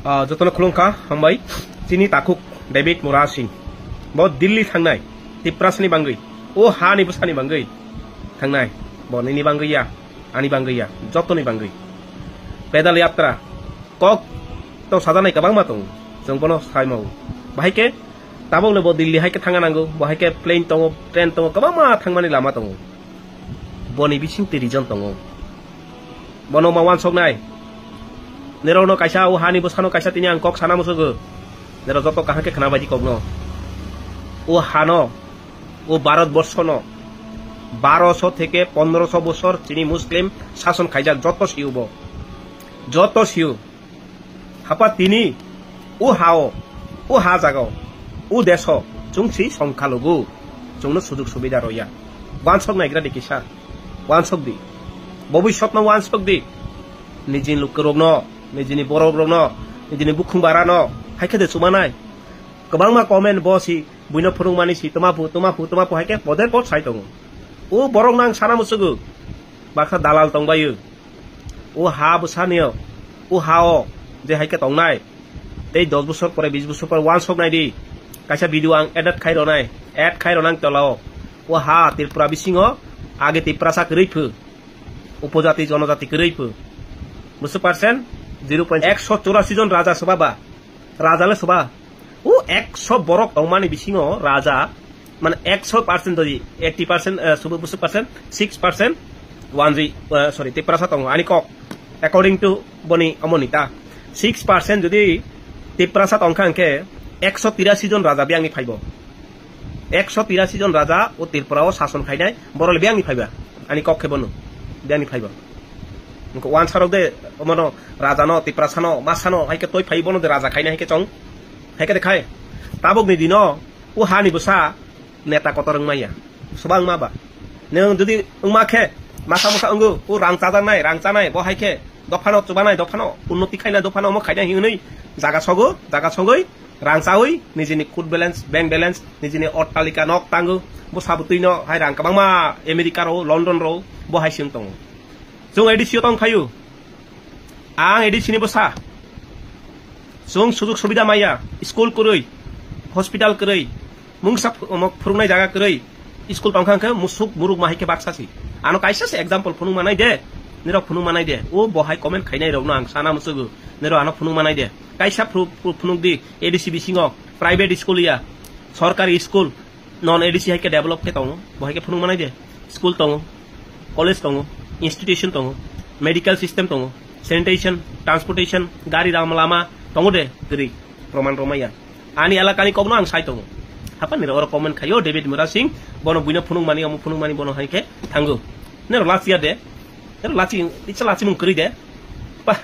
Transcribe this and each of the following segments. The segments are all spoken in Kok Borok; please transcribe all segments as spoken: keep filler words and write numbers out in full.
Ah, jotono khulumkha, hambai. Chini takhuk David Murasing. Bo Delhi thangnai, Tiprasani bangwi. O hani bwsani bangwi thangnai. Bo nini bangwi ya, ani bangwi ya, jotoni bangwi. Pedal yatra, kok to sajanai kwbangma tongo. Chwng bono saimao. Bahai khe tabokno bo Delhi hai khe thangna nango. Bo hai khe plane tongo, train tongo, kwbangma thangmani lama tongo. Boni bising twi reason tongo. Bono ma wansoknai. Nerokno kaisa, o hani bwsano kaisa tini ang kok sana musugo. Nerok joto kaham khe khna baidi kokno. O hano, o Bharat borshono, baroso theke pondroso bosor chini Muslim sason khaijak, joto siyo bo. Joto siyo. Hapa tini o hao, o ha jagao, o deso chwng si songkha lugo, chwngno sujuk subida roya. Wansok naigra di kisa, wansok di. Bobiswtno wansok di. Nijini lukurokno, nijini borokrokno, nijini bukhung barano, hai khe de chumanai. Kwbangma comment bo si, buino phunukmani si, tuma phu, tuma phu, tuma phu, hai khe poder pod sai tongo. O borokno ang sana musugo, baksa dalal tongbaio. O ha bwsani o, o ha o je hai khe tongnai, tei dos bosor pore, bis bosor pore wansok nai di. Kaisa video ang edit khai ronai, add khai ronang tola o. O ha Tripura bisingo age Tiprasa kwrwi phu, upojati jonojati kwrwi phu. Bwswk percent? Zero point ekso churasi jon raja soba ba. Raja le soba. O ekso borok tongmani bisingo raja, mane ekso percent dodi, eighty percent, eh, subu busu percent, six percent wanjui, eh, sorry, Tiprasa tongo, ani kok. According to boni omoni ta. Six percent jodi Tiprasa tongkha hwnkhe ekso tirasi jon raja biyangni phaibo. Ekso tirasi jon raja o Tripura o sason khainai, borok le biyangni phaiba. Ani kok khe bono, biyangni phaiba. Wngkha wansarok de, omono, rajano, Tiprasano, masano, hai khe toi phai bono de raja khaina hai khe chong. Hai khe de khai. Tabukni dino, o hani bwsa neta kotor wngmaya. Soba wngma ba. Nwng jodi wngma khe, masa masa wngw, o rang chajaknai, rang chanai, bo hai khe, dophano chubanai, dophano unnoti khainai, dophano omo khainai hinwi jaga sogo, jaga sogwi, rang chawi, nijini court balance, bank balance, nijini ottalika nok tango, bo sabutwino hai rang kwbangma America ro, London ro, bo hai se wng tongo. Chwng A D C o tong phaio. Ang A D C ni bwsa. Chwng sujuk subida maya, school kwrwi, hospital kwrwi, mungsa phu-, omo phwrwngnai jaga kwrwi, school tongkha hwnkhe musuk muruk ma hai khe baksa si. Ano kaisa se example phunuk manai de, nirok phunuk manai de. O bo hai comment khainai rokno ang sana musugo, nirok ano phunuk manai de. Kaisa phru-, phru-, phunuk di, A D C bisingo, private school ya, sorkari school, non A D C hai khe develop khe tongo, bo hai khe phunuk manai de. School tongo, college tongo, institution tongo, medical system tongo, sanitation, transportation, gari ram lama tongo de, kwrwi, proman romaya. Ani elakani kokno ang sai tongo. Hapan nirok oro comment khaio, David Murasing, bono buino phunuk mani, omo phunuk mani, bono hai khe thango. Nirok lachiya de, nirok lachi, itsa lachimung kwrwi de. Bah,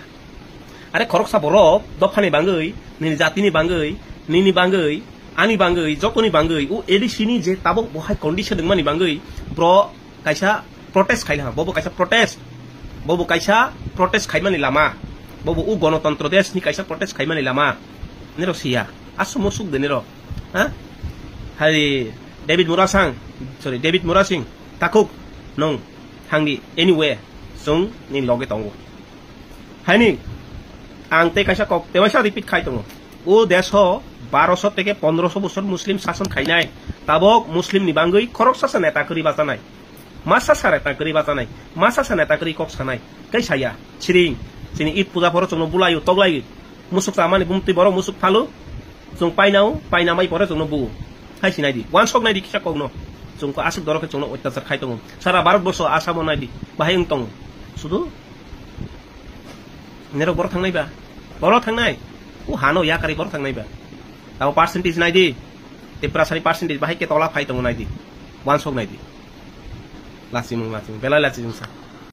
Are khoroksa borok dophani bangwi, nini jatini bangwi, nini bangwi, ani bangwi, jotoni bangwi, o A D C ni je tabuk bo hai condition wngmani bangwi, bro kaisa protest khaina, bobo kaisa protest, bobo kaisa protest khaimani lama, bobo o gonotontro desh ni kaisa protest khaimani lama, nirok siya, aswk musuk de nirok, ha? Hai David Murasang, sorry, David Murasing, takhuk, nung, thangdi, anyway, chwng ni loge tongo. Haini, ang tei kaisa kok tewaisa repeat khai tongo. O desh o baroso teke pondroso bosor Muslim sason khainai. Tabok Muslim ni bangwi khoroksa sa neta kwrwi bachanai. Masa sa neta kwrwi bachanai. Masa sa neta kwrwi kok sanai. Tei saya, siring, chini Eid puja phoro chwngno bulaio, toglai. Musuk chamani bumtwi borok musuk phalo. Chwng painao, paina mai pore chwngno buo. Hai sinai di. Wansok nai di kisa kokno. Chwng ko aswk dorok khe chwngno otyachar khai tongo. Sara Bharat borso Asamo nai di. Bahai wng tongo. Sudu Nerok borok thangnai ba? Borok thangnai. O hano yakari borok thangnai ba? Tamo percentage nai di. Tiprasani percentage bahai khe tola phai tongo nai di. Wansok nai di. Lachimung, lachimung. Belai lachimung sa.